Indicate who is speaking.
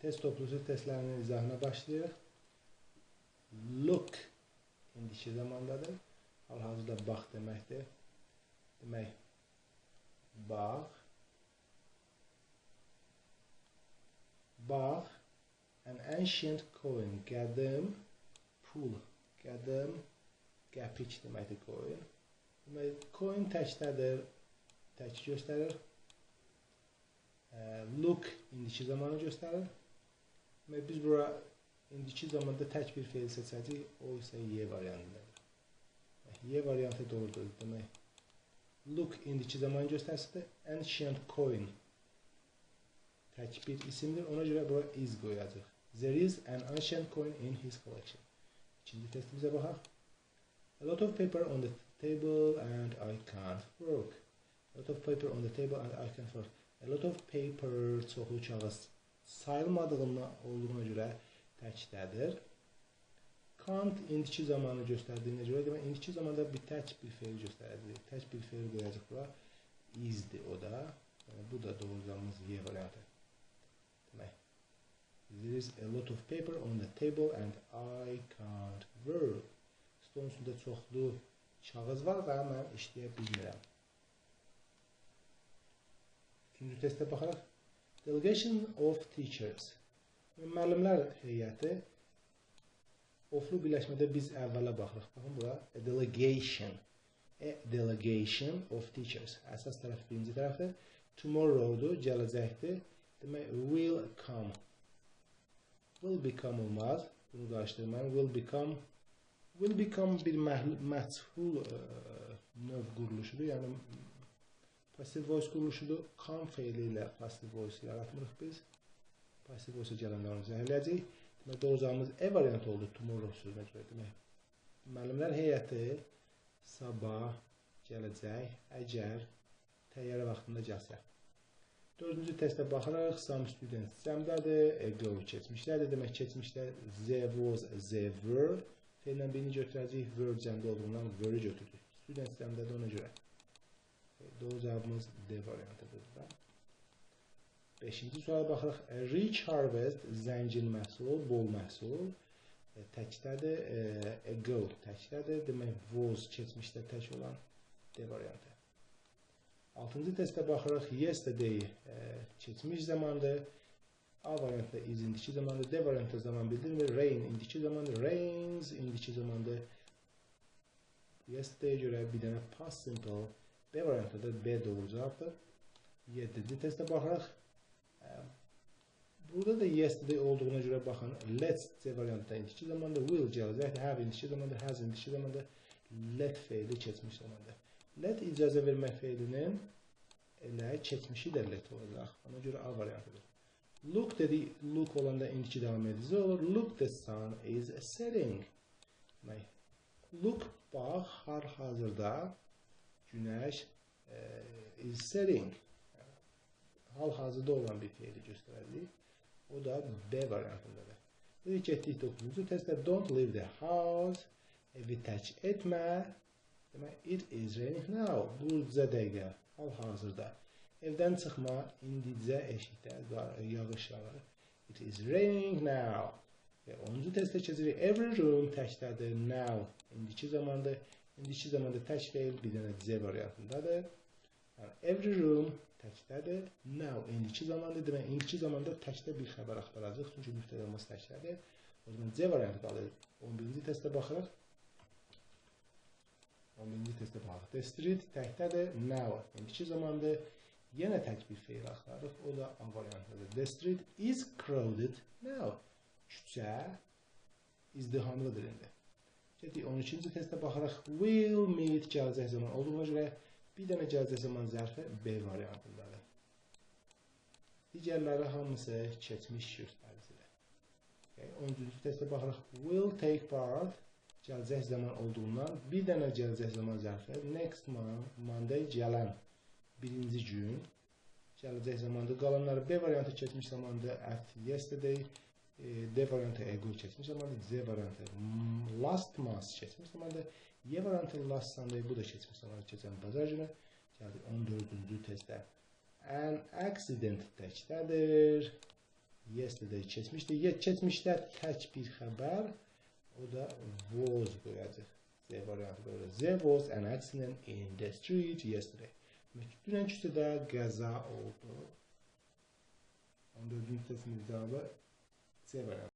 Speaker 1: Test toplusu testlərinin izahına başlayırıq. Look indiki zamandadır. Hal-hazırda bax deməkdir. Demək, bax. Bax, an ancient coin, qədim pul, qədim qəpik deməkdir coin. Demək, coin təkdədir, tək göstərir. Look indiki zamanı göstərir. Demək, biz bura indiki zamanda tək bir feil seçəcəyik, o isə Y variantındadır. Y variantı doğrudur. Demək, look indiki zamanı göstərsə də ancient coin tək bir isimdir. Ona görə bura is qoyacaq. There is an ancient coin in his collection. İkinci testimizə baxaq. A lot of paper on the table and I can't work. A lot of paper on the table and I can't work. A lot of paper çoxlu kağız sayılmadığına olduğuna görə təkdədir. Can't indiki zamanı göstərdiyinə görə, demək, indiki zamanda bir tək bir feil göstərəcək. Tək bir feil qoyacaq bura. Is'dir o da. Yəni, bu da doğru cavabımız Y variantı. Demək, there is a lot of paper on the table and I can't work. Stolun üstündə çoxlu kağız var və mən işləyə bilmirəm. Üçüncü testə baxaraq. Delegation of teachers. Müəllimlər heyəti. Oflu birləşmədə biz əvvələ baxırıq. Baxın bura. A delegation. A delegation of teachers. Əsas tərəf birinci tərəfdir. Tomorrow'dur, gələcəkdir. Demək, will come. Will become olmaz. Bunu qarışdırmayın. Will become. Will become bir məchul növ quruluşudur. Yəni, passive voice quruluşudur. Come feili ilə passive voice yaratmırıq biz. Passive voice-a gələndə onu izah eləyəcəyik. Demək, doğru cavabımız E variantı oldu tomorrow sözünə görə. Demək, müəllimlər heyəti sabah gələcək, əgər təyyarə vaxtında gəlsə. Dördüncü testə baxırıq. Some students cəmdədir. Ago keçmişdədir. Demək, keçmişdə there was, there were. Feillə birini götürəcəyik. Were cəmdə olduğundan were-ü götürdük. Students cəmdədir ona görə. Doğru cavabımız D variantıdır burada. Beşinci suala baxırıq. Rich harvest, zəngin məhsul, bol məhsul. Təkdədir. Ago təkdədir. Demək, was keçmişdə tək olan D variantı. Altıncı testə baxırıq. Yesterday keçmiş zamandır. A variantda is indiki zamandır. D variantda zaman bildirmir. Rain indiki zamandır. Rains indiki zamandır. Yesterday'e görə bir dənə past simple. B variantında da B doğru cavabdır. Yeddinci testə baxırıq. Burada da yesterday olduğuna görə baxın. Let's C variantında indiki zamanda, will gələcəkdir, have indiki zamanda, has indiki zamanda, let feili keçmiş zamanda. Let icazə vermək feilinin elə keçmişi də let olacaq. Ona görə A variantıdır. Look dedik, look olanda indiki davam edici olur. Look, the sun is setting. Demək, look, bax, hal-hazırda günəş is setting. Hal-hazırda olan bir feili göstərəcəyik. O da B variantındadır. Dedik, getdik 9-cu testə. Don't leave the house. Evi tərk etmə. Demək, it is raining now. Bu dəqiqə, hal-hazırda. Evdən çıxma, indicə eşikdə yağış yağır. It is raining now. Və 10-cu testə keçirik. Every room təkdədir. Now. İndiki zamandır. İndiki zamanda tək feil bir dənə C variantındadır. Yəni, every room təkdədir. Now indiki zamandır. Demək, indiki zamanda təkdə bir xəbər axtaracaq. Çünki mübtədamız təkdədir. O zaman C variantı qalır. 11-ci testə baxırıq. 11-ci testə baxırıq. The street təkdədir. Now indiki zamandır. Yenə tək bir feil axtarırıq. O da A variantındadır. The street is crowded now. Küçə izdihamlıdır indi. Getdik 12-ci testə baxırıq. Will meet gələcək zaman olduğuna görə bir dənə gələcək zaman zərfi B variantındadır. Digərləri hamısı keçmiş göstəricidir. 13-cü testə baxırıq. Will take part gələcək zaman olduğundan bir dənə gələcək zaman zərfi next Monday gələn birinci gün gələcək zamandır. Qalanları B variantı keçmiş zamandır. At yesterday, D variantı ago keçmiş zamandır. C variantı last month keçmiş zamandır. Y variantı last Sunday, bu da keçmiş zamandır. Keçən bazar günü. Gəldik 14-cü testə. An accident təkdədir. Yesterday keçmişdir. Keçmişdə tək bir xəbər, o da was qoyacaq. C variantı qoyacaq. There was an accident in the street yesterday. Demək ki, dünən küçədə qəza oldu. 14-cü testimizin cavabı C variantı.